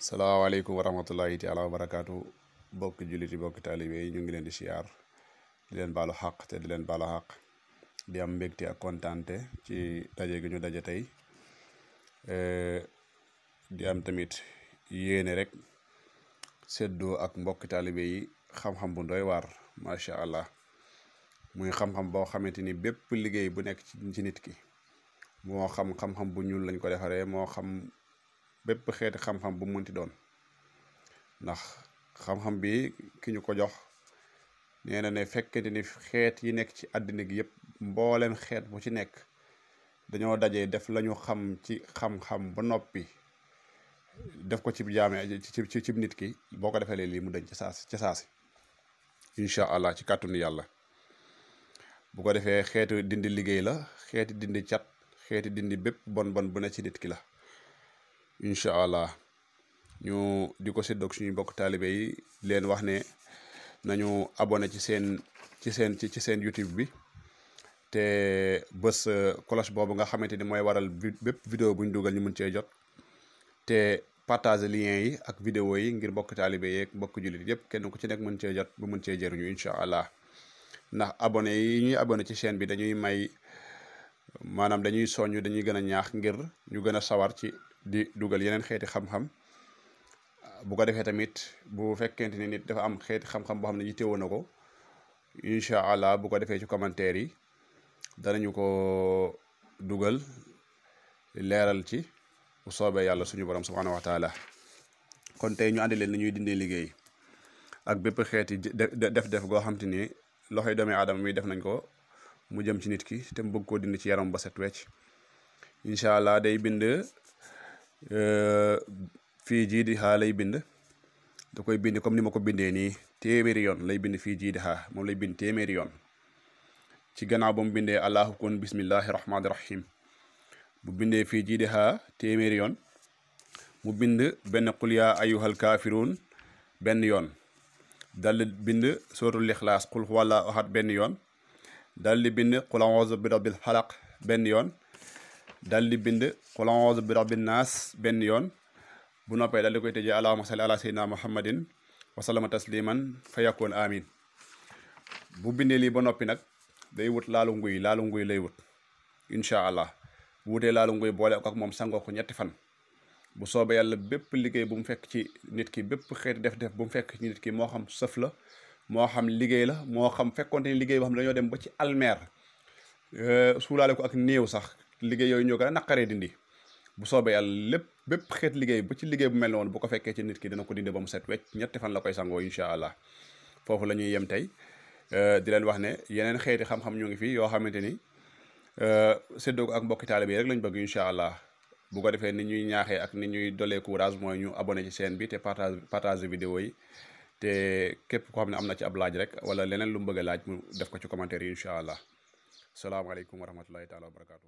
salaamaaleykum wa rahmatullahi taala wa barakaatu bokki jullit yi bokki taalibe yi ñu ngi leen di siyaar di leen baalu xaq te di leen baalu xaq di am mbégte ak kontaante ci daje gi ñu daje tey di am tamit yéene rek seddoo ak mbokki taalibe yi xam-xam bu doy waar macha allah muy xam-xam boo xamante ni bépp liggéey bu nekk ci nit ki moo xam xam-xam bu ñuul lañ ko defaree moo xam bépp xeeti xam-xam bu mënti doon ndax xam-xam bi ki ñu ko jox nee na ne fekkente ni xeet yi nekk ci àddina gi yëpp mboolem xeet bu ci nekk dañoo dajee def lañu xam ci xam-xam ba noppi def ko ci jaame ci nit ki boo ko defee lii mu dañ ca saasi incha allah ci kàttanu yàlla bu ko defee xeetu dindi liggéey la xeeti dindi cat xeeti dindi bépp bon bu ne ci nit ki la incha allah ñu di ko séddoog suñu bokk taalibe yi leen wax ne nañu abonné ci seen YouTube bi te bés cloche boobu nga xamante ni mooy waral bépp vidéo bu ñu dugal ñu mën cee jot te partager lien yi ak vidéo yi ngir bokk taalibe yeeg mbokk jullit yëpp kenn ku ci nekk mën cee jot bu mën cee jëriñu incha allah ndax abonné yi ñuy abonné ci chaîne bi dañuy may maanaam dañuy soññ dañuy gën a ñaax ngir ñu gën a sawar ci di dugal yeneen xeeti xam-xam bu ko defee tamit bu fekkente ni nit dafa am xeeti xam-xam boo xam ne yittewoo na ko incha allah bu ko defee ci commentaire yi danañu ko dugal leeral ci bu soobee yàlla suñu borom subhanahu wa taala kon tey ñu àndi leen na ñuy dindee liggéey ak bépp xeeti def goo xam te ni loxoy doomi aadama mi def nañ ko mu jëm ci nit ki te mu bëgg koo dindi ci yaram ba set wecc incha allah day bind fii jii di xaa lay bind da koy bind comme ni ma ko bindee nii téeméeri yoon lay bind fii jii di xaa moom lay bind téeméeri yoon ci gannaaw ba mu bindee allahu kun bismillahi rahmaani rahim bu bindee fii jii di xaa téeméeri yoon mu bind benn qul yaa ayyuhal kaafiruun benn yoon daldi bind suratul ixlaas qul huwallaahu ahad benn yoon daldi bind qul a'uuzu bi rabbil falaq benn yoon daldi bind qul a'uuzu bi rabbin naas benn yoon bu noppee daldi koy tëjee allahumma salli ala sayyidina muhammadin wa sallama tasliman fa yakun amin bu bindee lii ba noppi nag day wut laalu nguy lay wut incha allah bu wutee laalu nguy boole ak moom sangoo ko ñetti fan bu soobee yàlla bépp liggéey bu mu fekk ci nit ki bépp xeeti def bu mu fekk ci nit ki moo xam sëf la moo xam liggéey la moo xam fekkonte ni liggéey boo xam ne dañoo dem ba ci almeer suulaale ko ak néew sax liggéey yooyu ñoo gën a naqaree dindi bu soobee yàlla lépp bépp xeet liggéey ba ci liggéey bu mel noonu bu ko fekkee ci nit ki dina ko dindi ba mu set wecc ñetti fan la koy sangoo incha allah foofu la ñuy yem tey di leen wax ne yeneen xeeti xam-xam ñu ngi fi yoo xamante ni séddoo ko ak mbokki taalibe yi rek lañ bëgg incha allah bu ko defee ni ñuy ñaaxee ak ni ñuy dolee courage mooy ñu abonné ci chaîne bi te partage vidéo yi te képp koo xam ne am na ci ab laaj rek wala leneen lu mu bëgg a laaj mu def ko ci commentaire yi incha allah salaamaaleykum wa rahmatullahi taala wa barakaatu.